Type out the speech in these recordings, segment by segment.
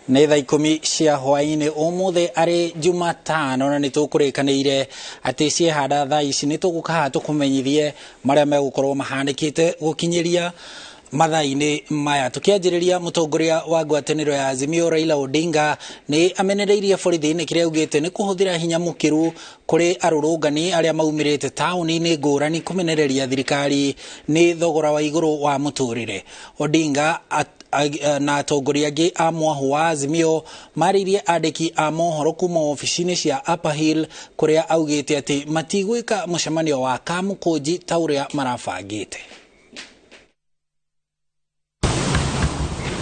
Nĩ thaa 10 cia hwaĩ-inĩ ũmũthĩ arĩ Jumatano, na nĩ tũkũrĩkanĩire atĩ ciehanda thaa ici nĩ tũgũka haha tũkũmenyithie marĩa megũkorwo mahanĩkĩte gũkinyĩria mathaa-inĩ maya. Tũkĩanjĩrĩria, mũtongoria wa ngwatanĩro ya Azimio Raila Odinga nĩ amenereirie borithi nĩ kĩrĩa augĩte nĩ kũhũthĩra hinya mũkĩru kũrĩ arũrũngani arĩa maumĩrĩte taũni-inĩ ngũrani kũmenereria thirikari nĩ thogora wa igũrũ wa mũtũrĩre. Odinga na atongoria angĩ a mwahũ wa Azimio marĩirie andĩki a mohoro kuma obici-inĩ cia Upper Hill, kũrĩa augĩte atĩ matigwĩka mũcemanio wa Kamũkũnji ta ũrĩa marabangĩte.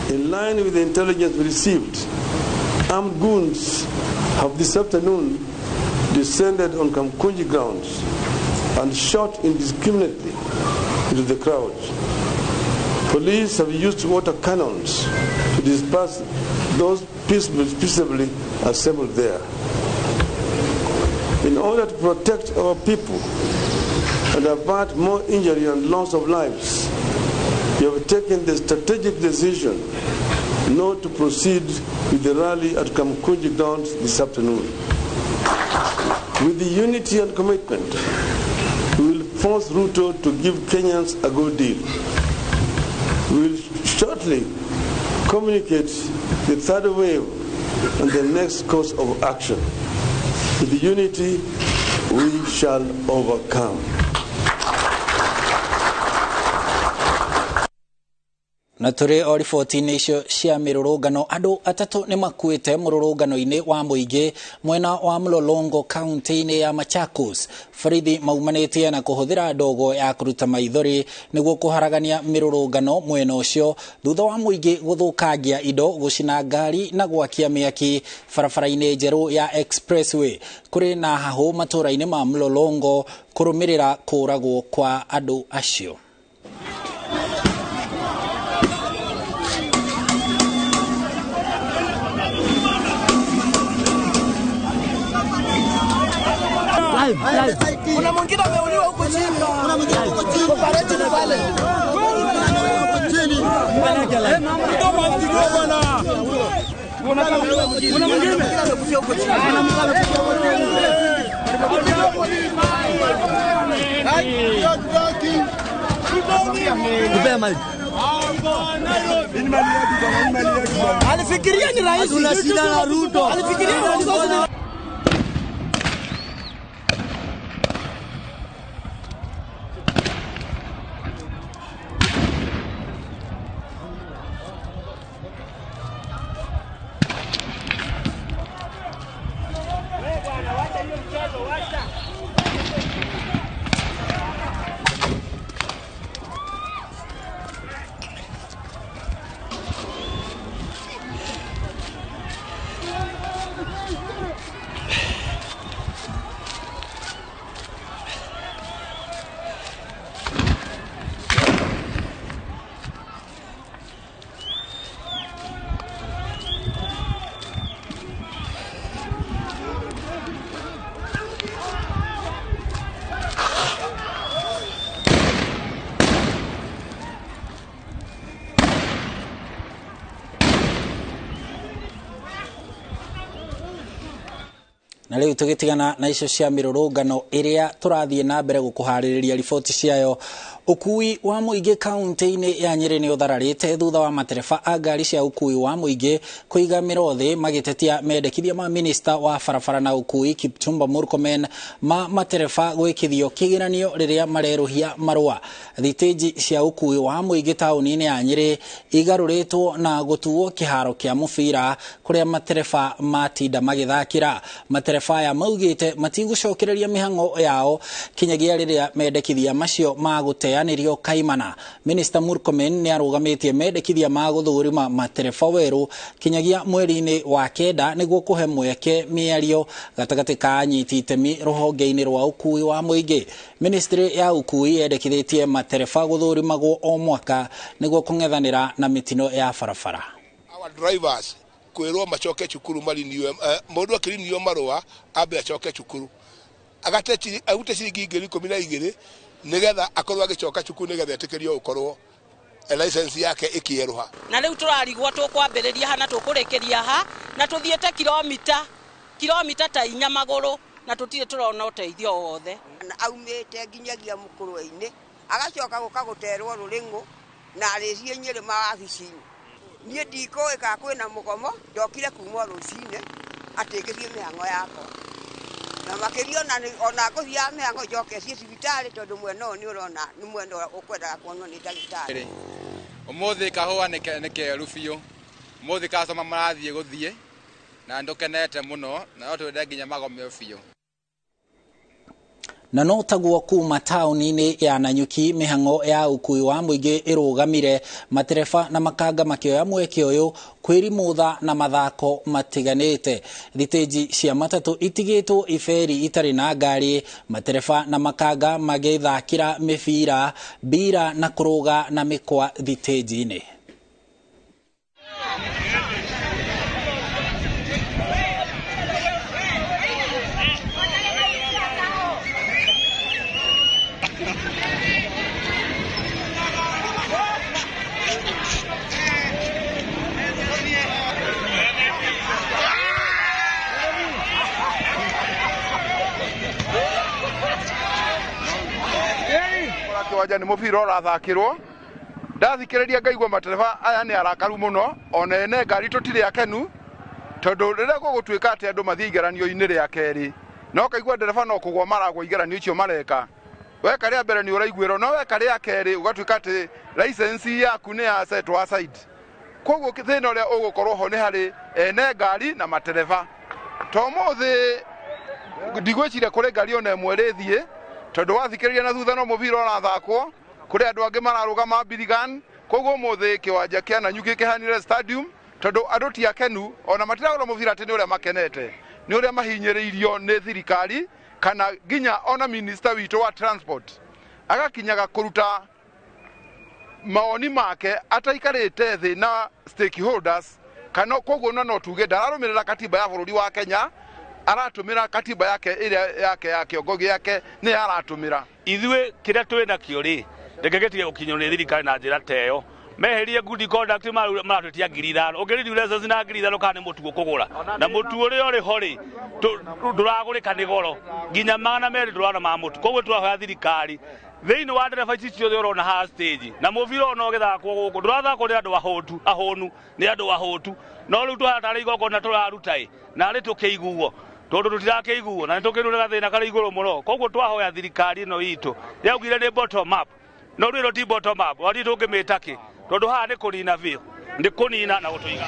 In line with the intelligence we received, armed goons have this afternoon descended on Kamkunji grounds and shot indiscriminately into the crowd. Police have used water cannons to disperse those peaceably assembled there. In order to protect our people and avert more injury and loss of lives, we have taken the strategic decision not to proceed with the rally at Kamkunji grounds this afternoon. With the unity and commitment, we will force Ruto to give Kenyans a good deal. We will shortly communicate the third wave and the next course of action. With the unity, we shall overcome. Na tũrĩ o riboti-inĩ icio cia mĩrũrũngano, andũ 3 nĩ makuĩte mũrũrũngano-inĩ wa mũingĩ mwena wa Mlolongo kaunti-inĩ ya Machakos. Borithi maumanĩtie na kũhũthĩra ndogo ya kũruta maithori nĩguo kũharagania mĩrũrũngano mwena ũcio thutha wa mũingĩ gũthũkangia indo, gũcina ngari na gwakia mĩaki barabara-inĩ njerũ ya Expressway. Kũrĩ na hahũ matũũra-inĩ ma Mlolongo kũrũmĩrĩra kũũragwo kwa andũ acio. Kuna mwingine ameuliwa huko chini. Kuna mwingine huko chini. Kwa chini pale. Chini. Kuna mwingine amekufia huko chini. Alifikiria ni rais. Tuna shida na Ruto. Alifikiria ni rais. Na rĩu tũgĩtigana na icio cia mĩrũrũngano ĩrĩa tũrathiĩ na mbere gũkũharĩrĩria riboti ciayo. Ũkui wa mũingĩ kaunti-inĩ ya Nyĩrĩ nĩ ũthararĩte thutha wa matereba a ngari cia ũkui wa mũingĩ kũiga mĩro thĩ magĩtetia mendekithia ma minista wa barabara na ũkui Kipchumba Murkomen ma matereba gwĩkithio kĩgeranio rĩrĩa marerũhia marũa. Thitĩnji cia ũkui wa mũingĩ taũni-inĩ ya Nyĩrĩ igarũrĩtwo na gũtuo kĩharo kĩa mũbira kũrĩa matereba matinda magĩthakĩra. Matereba aya maugĩte matigũcokereria mĩhang'o yao kinyagia rĩrĩa mendekithia macio ma gũteanĩrio kaimana. Minister Murkomen nĩ arũgamĩtie mendekithia ma gũthũrima matereba werũ kinyagia mweri-inĩ wa 9 nĩguo kũhe mweke mĩario gatagatĩ ka anyiti itemi rũhonge-inĩ rwa ũkui wa mũingĩ. Ministry ya ũkui yendekithĩtie matereba gũthũrimagwo o mwaka nĩguo kũng'ethanĩra na mĩtino ya barabara. Our drivers kwĩrwo macoke cukuru mariniwe, mũndũ akĩrinio marũa ambe acoke cukuru agate arute ciringi 12,000 nigetha akorwo agĩcoka cukuru nigetha etĩkĩrio gũkorwo license yake ĩkĩerũha. Na rĩu tũrarigwo tũkwambĩrĩria ha na tũkũrĩkĩria ha, na tũthiĩte kilomita ta 4 magũrũ na tũtirĩ tũrona ũteithio wothe. Na aumĩte nginyagia mũkũrwe-inĩ agacoka gũka gũterwo rũrĩng'ũ na arĩcie Nyĩrĩ mawabici-inĩ. Niĩ ndikũĩ kana kwĩna mũgomo, ndokire kuma rũcinĩ atĩ ngĩthiĩ mĩhang'o yakwa, na makĩria ona ngũthiaga mĩhang'o njoke ciĩ thibitarĩ tondũ mwena ũyũ nĩ ũrona nĩ mwena ũkwendaga kuonwo nĩ ndagĩtarĩ. Ũmũthĩ kahũa nĩ keru biũ, ũmũthĩ customer marathiĩ gũthiĩ na nĩtũkenete mũno na no twende nginya magome biũ. Na no taguo kuma taũni-inĩ ya Nanyuki mĩhang'o ya ũkui wa mũingĩ ĩrũgamire, matereba na makanga makĩoya mweke ũyũ kwĩrimũtha na mathako matiganĩte. Thitĩnji cia matatũ itigĩtwo iberi itarĩ na ngari, matereba na makanga magĩthakĩra mĩbira, mbira na kũrũga na mĩkwa thitĩnji-inĩ. Kiwanja nĩ mũbira ũrathakĩrwo, ndathikĩrĩria ngaigua matereba aya nĩ arakaru mũno, ona ene ngari tũtirĩ akenu tondũ rĩrĩa gũgũtuĩka atĩ andũ mathiĩ igeranio-inĩ rĩa kerĩ no kaigua ndereba no kũgwa maragwa igeranio icio mareka. Weka rĩa mbere nĩ ũraiguĩrwo, no weka rĩa kerĩ ũgatuĩka atĩ license yaku nĩ ya set aside. Koguo thĩna ũrĩa ũgũkorwo ho nĩ harĩ ene ngari na matereba. To ũmũthĩ ndigwĩciria kũrĩ ngari ona ĩmwe ĩrĩthiĩ tondũ wathikĩrĩria na thutha no mũbira ũrathakwo, kũrĩ andũ angĩ mararũgama mbirigan. Koguo ũmũthĩ kĩwanja kĩa Nanyuki kĩhanire stadium tondũ andũ ti akenu ona matiragũra mũbira atĩ nĩ ũrĩa makenete, nĩ ũrĩa mahinyĩrĩirio nĩ thirikari kana nginya ona minister witũ wa transport agakinyaga kũruta mawoni make ataikarĩte thĩ na stakeholders, kana koguo no tuge ndararũmĩrĩra katiba ya bũrũri wa Kenya, aratũmĩra katiba yake ĩrĩa yake ya kĩongo gĩake nĩ aratũmĩra. Ithuĩ kĩrĩa twĩ nakĩo rĩ, reke gĩtige gũkinywo nĩ thirikari na njĩra ta ĩyo. Meherie good conduct maratwĩtia 5,000, ũngĩrĩthi license na 5,000 kana nĩ mũtu ũkũgũra, na mũtu ũrĩa ũrĩ ho rĩ ndũragũrĩka nĩ goro nginya 200 ndũrona ma mũtu. Koguo tũrahoya thirikari thĩinĩ wa ndereba ici ciothe ũrona haha stage na mũbira ona ũgĩthakwo gũkũ ndũrathakwo nĩ andũ ahũnu, nĩ andũ ahũtu, no rĩu tũhana tarĩ igongona tũraruta ĩ narĩ tũkĩiguo tondũ tũtirakĩiguo na nĩtũkĩrure gathĩna karĩ igũrũ mũno. Koguo twahoya thirikari ĩno itũ yaugire nĩ bottom up, no rĩu ĩno ti bottom up, wari tũngĩmĩta kĩ tondũ haha nĩ kũnina biũ, nĩ kũnina na gũtũiga.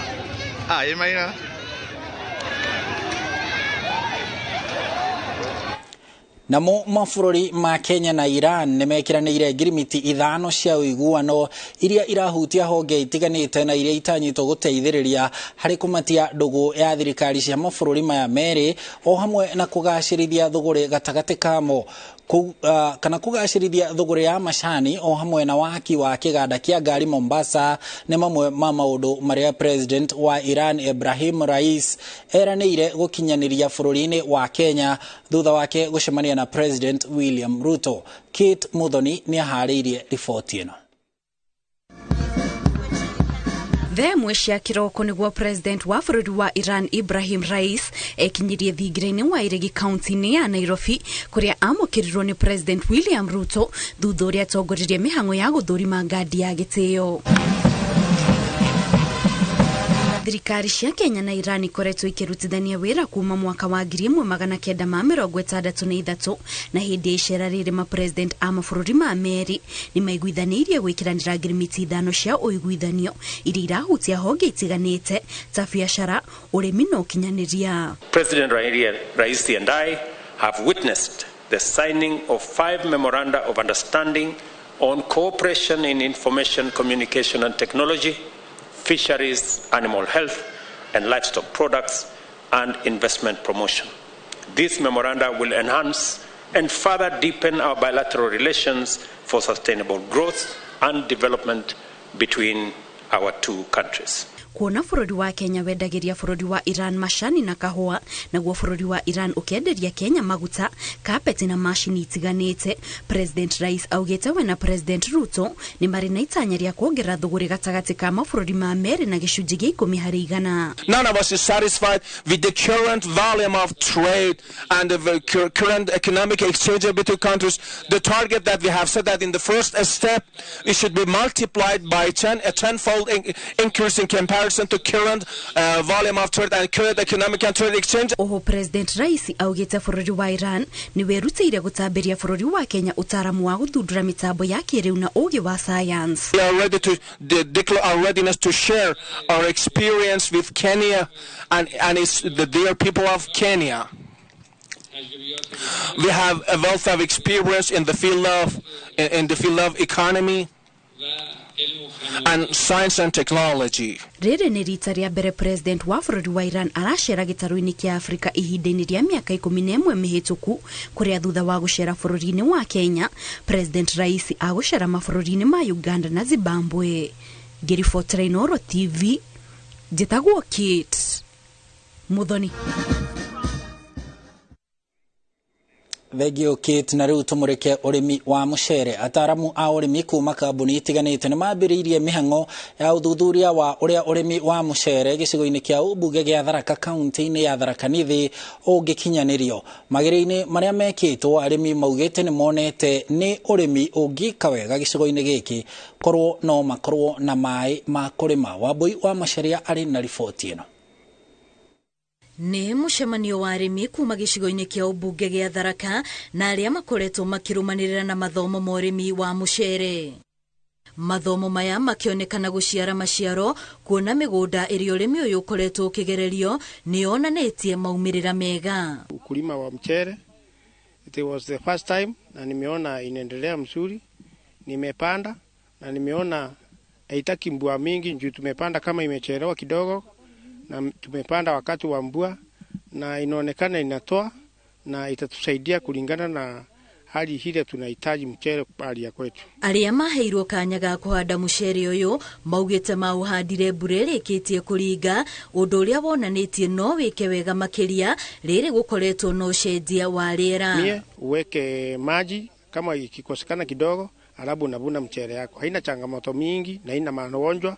Namo mabũrũri ma Kenya na Iran nĩ mekĩranĩire ngirimiti 5 cia ũiguano iria irahutia honge itiganĩte na iria itanyĩtwo gũteithĩrĩria harĩ kũmatia ndũgũ ya thirikari cia mabũrũri maya merĩ o hamwe na kũgacĩrithia thũgũrĩ gatagatĩ kamo kana kũgacĩrithia thũgũrĩ ya macani o hamwe na waki wa kĩganda kĩa ngari Mombasa nĩ mamwe ma maũndũ marĩa President wa Iran Ibrahim Rais eranĩire gũkinyanĩria bũrũri-inĩ wa Kenya thutha wake gũcemania na President William Ruto. Kate Muthoni nĩ aharĩirie riboti ĩno. Thaa ĩmwe cia kĩroko nĩguo President wa bũrũri wa Iran Ibrahim Rais ekinyirie thingira-inĩ wa Iregi kaunti-inĩ ya Nairobi kũrĩa amũkĩrirwo nĩ President William Ruto thutha ũrĩa atongoririe mĩhang'o ya gũthũrima ngandi ya gĩtĩo. Thirikari cia Kenya na Iran ikoretwo ikĩrutithania wĩra kuma mwaka wa 1963 na hĩndĩ ya icera rĩrĩ ma president a mabũrũri ma merĩ nĩ maiguithanĩirie gwĩkĩranĩra ngirimiti 5 cia ũiguithanio iria irahutia honge itiganĩte ta biacara, ũrĩmi na ũkinyanĩria. President Raisi and I have witnessed the signing of 5 memoranda of understanding on cooperation in information, communication and technology, fisheries, animal health and livestock products, and investment promotion. These memoranda will enhance and further deepen our bilateral relations for sustainable growth and development between our two countries. Kuona bũrũri wa Kenya wendagĩria bũrũri wa Iran macani na kahũa, naguo bũrũri wa Iran ũkenderia Kenya maguta, kapeti na macini itiganĩte. President Rais augĩte we na President Ruto nĩ marĩ na itanya rĩa kuongerera thũgũrĩ gatagatĩ ka mabũrũri ma merĩ na gĩcunjĩ gĩa 10%. None of us is satisfied with the current volume of trade and the current economic exchange between countries. The target that we have set that in the first step, it should be multiplied by 10, a tenfold increase in comparison to current volume of trade and current economic and trade exchange. Oho President Raisi augĩte bũrũri wa Iran nĩ wĩrutĩire gũtambĩria bũrũri wa Kenya ũtaaramu wa gũthundũra mĩtambo ya kĩrĩu na ũũgĩ wa science. We are ready to declare our readiness to share our experience with Kenya and it's the dear people of Kenya. We have a wealth of experience in the field of economy and science and technology. Rĩrĩ nĩ rita rĩa mbere President wa bũrũri wa Iran aracera gĩtarũ-inĩ kĩa Afrika ihinda-inĩ rĩa mĩaka 11 mĩhĩtũku, kũrĩa thutha wa gũcera bũrũri-inĩ wa Kenya, President Raisi agũcera mabũrũri-inĩ ma Uganda na Zimbabwe. Ngĩribotera Inooro TV, njĩtagwo Kate Muthoni. Thengio Kate. Na rĩu tũmũrĩke ũrĩmi wa mũcere. Ataramu a ũrĩmi kuma kambuni itiganĩte nĩ mambĩrĩirie mĩhang'o ya ũthuthuria wa ũrĩa ũrĩmi wa mũcere gĩcigo-inĩ kĩa ũmbunge gĩa Tharaka kaunti-inĩ ya Tharaka Nithi ũngĩkinyanĩrio. Magerio-inĩ marĩa mekĩtwo, arĩmi maugĩte nĩ monete nĩ ũrĩmi ũngĩka wega gĩcigo-inĩ gĩkĩ korwo no makorwo na maĩ ma kũrĩma. Wambui wa Macharia arĩ na riboti ĩno. Nĩ mũcemanio wa arĩmi kuma gĩcigo-inĩ kĩa ũmbunge gĩa Tharaka na arĩa makoretwo makĩrũmanĩrĩra na mathomo ma ũrĩmi wa mũcere. Mathomo maya makĩonekana gũciara maciaro, kuona mĩgũnda ĩrĩa ũrĩmi ũyũ ũkoretwo ũkĩgererio nĩ yonanĩtie maumĩrĩra mega. Ukulima wa mchere, it was the first time na nimeona inaendelea mzuri. Nimepanda na nimeona haitaki mvua mingi, juu tumepanda kama imechelewa kidogo na tumepanda wakati wa mvua, na inaonekana inatoa na itatusaidia kulingana na hali hile tunahitaji mchere hali ya kwetu. Arĩa maheirwo kanya ga kũhanda mũcere ũyũ maugĩte maũhandire mbura ĩrĩkĩtie kũringa, ũndũ ũrĩa wonanĩtie no wĩke wega makĩria rĩrĩ gũkoretwo na ũcenjia wa rĩera. Mie uweke maji kama ikikosekana kidogo, alafu unavuna mchere yako. Haina changamoto mingi na haina magonjwa.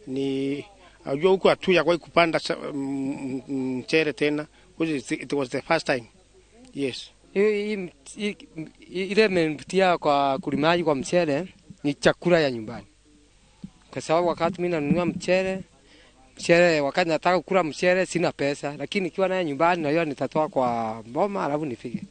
Ni unajua huku hatuya kwa kupanda mchere tena, because it was the first time. Yes. Ile imenivutia kwa kulimaji kwa mchere ni chakula ya nyumbani. Kwa sababu wakati mimi nanunua mchere, wakati nataka kula mchere sina pesa, lakini nikiwa naye nyumbani najua nitatoa kwa mboma alafu nifike.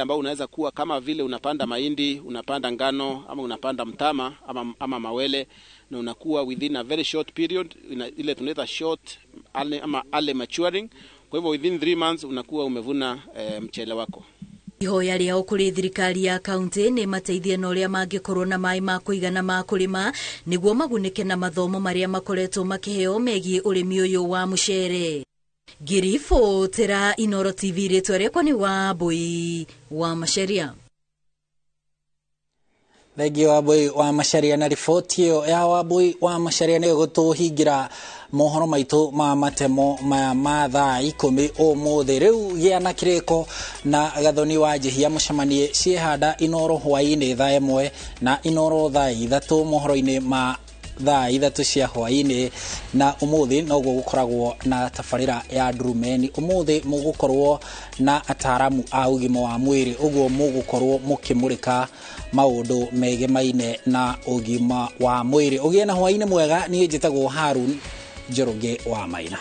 Ambao unaweza kuwa kama vile unapanda mahindi, unapanda ngano ama unapanda mtama ama mawele, na unakuwa within a very short period, ile tunaita short ama early maturing. Kwa hivyo within 3 months unakuwa umevuna mchele wako. Ihoya rĩao kũrĩ thirikari ya kaunti nĩ mateithie na ũrĩa mangĩkorwo na maĩ ma kũigana ma kũrĩma nĩguo magunĩke na mathomo marĩa makoretwo makĩheo megiĩ ũrĩmi ũyũ wa mũcere. Ngĩribotera Inooro TV, rĩtwa rĩakwa nĩ Wambui wa Macharia. Thengio Wambui wa Macharia na riboti ĩyo ya Wambui wa Macharia nĩyo gũtũhingĩra mohoro maitũ ma matemo maya ma thaa 10 ũmũthĩ. Rĩu gĩa na kĩrĩko na Gathoni wa Njihia mũcemanie ciĩhanda Inooro hwaĩ-inĩ thaa 1 na Inooro thaa 3 mohoro-inĩ ma thaa 3 cia hwaĩ-inĩ. Na ũmũthĩ noguo gũkoragwo na tabarĩra ya Ndurumeni. Ũmũthĩ mũgũkorwo na ataramu a ũgima wa mwĩrĩ, ũguo mũgũkorwo mũkĩmũrĩka maũndũ megemaine na ũgima wa mwĩrĩ. Ũgĩe na hwaĩ-inĩ mwega. Niĩ njĩtagwo Harun Njoroge wa Maina.